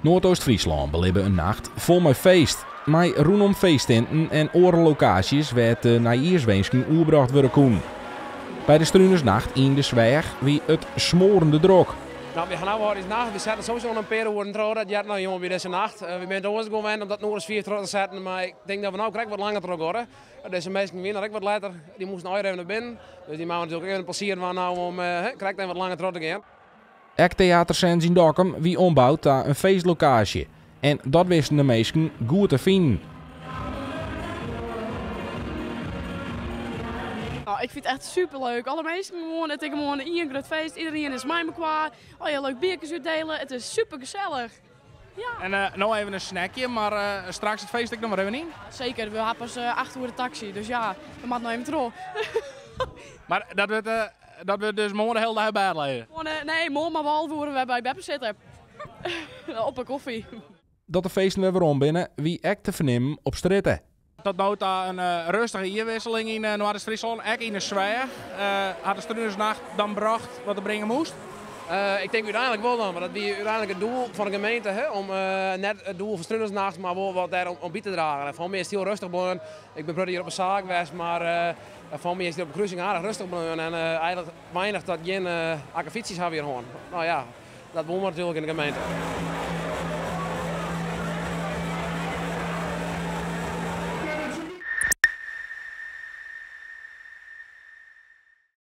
Noardoost-Fryslân belibbe in nacht fol mei feest. Mei rûnom feesttinten en oare lokaasjes wêr't de nijjierswinsken oerbrocht wurde koenen. By de Strunersnacht yn De Sweach wie it smoarende drok. Nou, we gaan nou is nacht. We zetten sowieso nog een paar uren trouw. Dat jet nou jongen bij deze nacht. We zijn het oors gewend om dat nog eens 4 terug te zetten. Maar ik denk dat we nou correct wat langer terug worden. Deze mensen winnen ook wat later. Die moesten nou even naar binnen. Dus die maken natuurlijk even een plezier van nou om correct even wat langer terug te gaan. Ek Theater Sens yn Dokkum wie omboud ta in feestlokaasje. En dat wisten de minsken goed te finen. Nou, ik vind het echt superleuk. Alle mensen gewoon, het is gewoon een groot feest. Iedereen is met elkaar. Oh ja, leuk biertjes uitdelen. Het is super gezellig. Ja. En nou even een snackje, maar straks het feest ik nog maar even in. Zeker, we hebben pas 8 uur de taxi, dus ja, we moeten nog even terug. Maar dat wordt dus morgen de hele dag bij liggen? Morgen, nee, morgen maar wel voeren we bij Beppe zitten. Op een koffie. Dat de feesten weer werom binnen, wie ek te vernemen op stritten. Tot nu toe een rustige jaarwisseling in Noardoost-Fryslân, ek in de Sweach. Had de Strunersnacht dan bracht wat er brengen moest? Ik denk uiteindelijk wel dan, maar dat is uiteindelijk het doel van de gemeente, hè, om net het doel van Strunersnacht, maar wel wat daar om bij te dragen. En voor mij is het heel rustig blijven. Ik ben hier op een zaak geweest, maar voor mij is het op de kruising aardig rustig blijven en eigenlijk weinig dat geen akkefietjes hebben hier gewoon. Nou ja, dat woont natuurlijk in de gemeente.